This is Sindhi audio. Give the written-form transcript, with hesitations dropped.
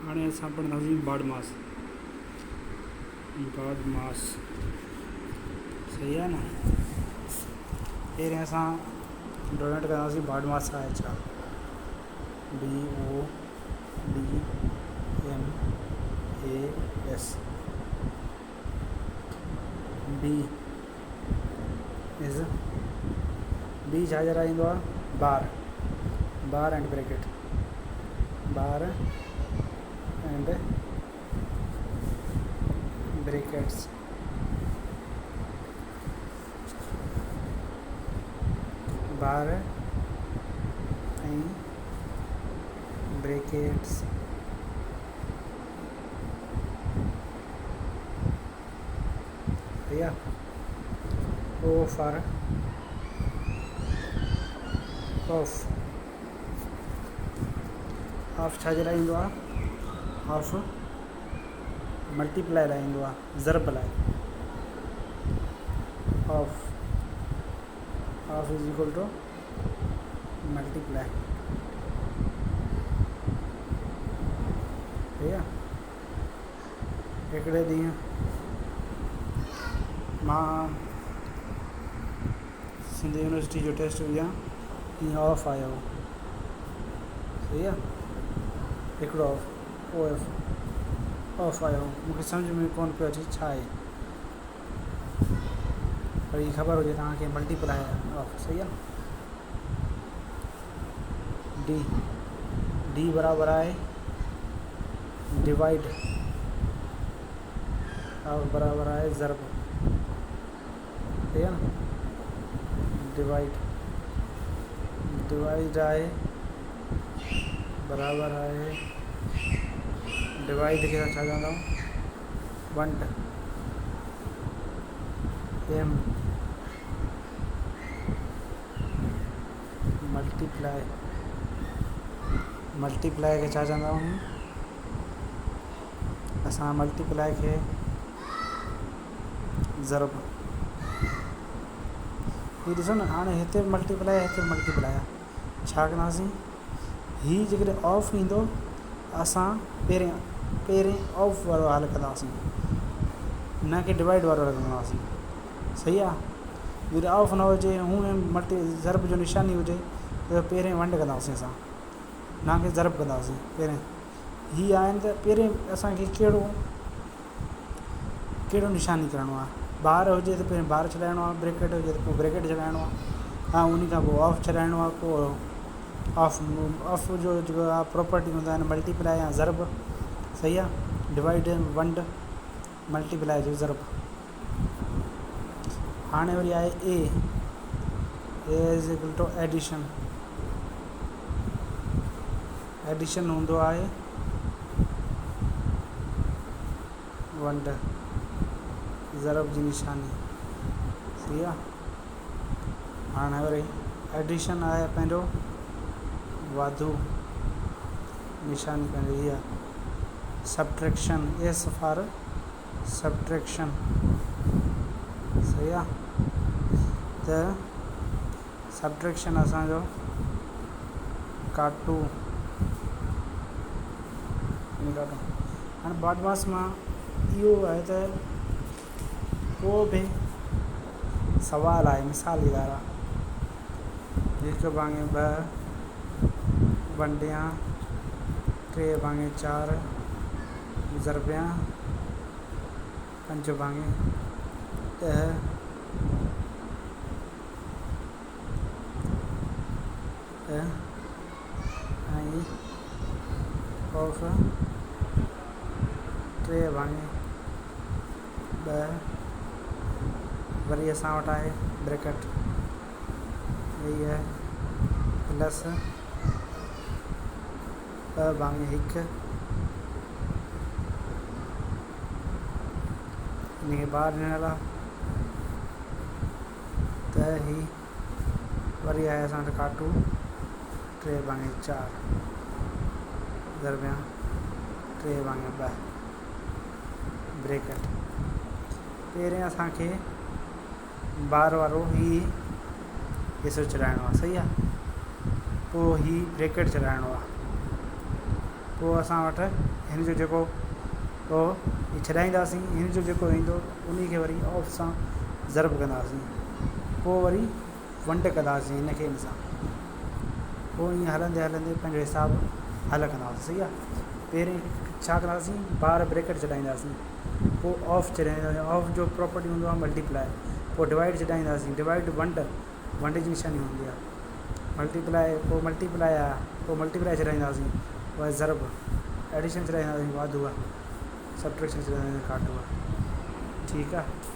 هاڻي اسان پڙهنداسين باڊماس، باڊماس صحيح آهي نه. پهرين اسان ڊونيٽ ڪنداسين باڊماس آهي ڇا؟ B O D M A S. B is B ڇا جي لاء ايندو آهي؟ Bar, bar and bracket, bar and brackets. Bar ۽ brackets. صحيح آ. او فار آف، آف ڇا جي لاء ايندو آ؟ آف ملٽيپلائي لاء ايندو آ، ضرب لاء. Of, of is equal to multiply. صحيح آ. هڪڙي ڏينهن مان سنڌ يونيورسٽي جو ٽيسٽ ڏيان ائين آف آيو هو صحيح آ هڪڙو آف او ايف آف آيو هو مونکي سمجهه ۾ ڪونه پيو اچي ڇا آهي پر هي خبر هجي توهان کي ملٽيپلائي آف صحيح آ ڊي ڊي برابر آهي ڊوائيڊ آف برابر آهي ضرب صحيح آهي نه ڊوائيڊ ڊوائيڊ آهي برابر آهي ڊوائيڊ کي اسان ڇا چوندا آهيون ونڊ ايم ملٽيپلائي، ملٽيپلائي کي ڇا چوندا آهيون اسان ملٽيپلائي کي ضرب. هي ڏسو نه هاڻي هتي به ملٽيپلائي هتي به ملٽيپلائي آهي ڇا ڪنداسين هي جيڪڏهن آف ايندو ته اسان پهرين پهرين آف وارو حل ڪنداسين نه ڪي ڊوائيڊ وارو حل ڪنداسين صحيح آ جيڪڏهن آف نه هجي هونئن ملٽي ضرب جو نشاني هجي ته پهرين ونڊ ڪنداسين اسان نه ڪي ضرب ڪنداسين پهرين هي آهن ته پهرين اسانکي ڪهڙو ڪهڙو نشاني ڪرڻو آهي بار هجي ته پهرين بار ڇڏائڻو آهي بريڪيٽ هجي ته پوء بريڪيٽ ڇڏائڻو آهي ۽ ان کان پوء آف ڇڏائڻو آهي پوء آف آف جو جيڪو آهي پراپرٽي هوندا آهن ملٽيپلائي يا ضرب صحيح آهي ڊوائيڊ ونڊ ملٽيپلائي جو ضرب. هاڻي وري آهي A, A is equal to addition, addition هوندو آهي ونڊ ضرب جي نشاني صحيح آ. هاڻي وري ايڊيشن آهي پنهنجو واڌو نشاني پنهنجي هي آ سبٽريڪشن ايس فار سبٽريڪشن صحيح آ ته سبٽريڪشن اسان جو ڪاٽو ڪاٽو هاڻي باڊماس مان اهو آهي ته ڪو به سوال آهي مثال جي ڳالهه آهي هڪ ڀاڱي ٻه ونڊيان ٽي ڀاڱي چار ضربيان پنج ڀاڱي ڏهه ڏهه ۽ آف ٽي ڀاڱي ٻه وري اسان وٽ آهي بريڪيٽ 20 پلس ٻه ڀاڱي هڪ ان کي ٻاهر ڏنل آهي ته هي وري آهي اسان وٽ ڪاٽو ٽي ڀاڱي چار درميان ٽي ڀاڱي ٻه بريڪيٽ. پهرين اسان کي بار وارو هي حصو چڙهائڻو آهي صحيح آهي پوء هي بريڪيٽ چڙهائڻو آهي. پوء اسان وٽ هن جو جيڪو پوء هي ڇڏائينداسين، هن جو جيڪو ايندو انهي کي وري آف سان ضرب ڪنداسين، پوء وري ونڊ ڪنداسين هن کي هن سان، پوء ائين هلندي هلندي پنهنجو حساب حل ڪنداسين. صحيح آهي. پهرين ڇا ڪنداسين؟ بار بريڪٽ ڇڏائينداسين، پوء آف ڇڏائينداسين، آف جو پراپرٽي هوندو آهي ملٽيپلائي، پوء ڊوائيڊ ڇڏائينداسين، ڊوائيڊ ونڊ، ونڊ جي نشاني هوندي آهي، ملٽيپلائي، پوء ملٽيپلائي آهي، پوء ملٽيپلائي ڇڏائينداسين، پوء ضرب، ايڊيشن ڇڏائينداسين واڌو آهي، سبٽريڪشن ڇڏائينداسين گهاٽو آهي. ٺيڪ آهي.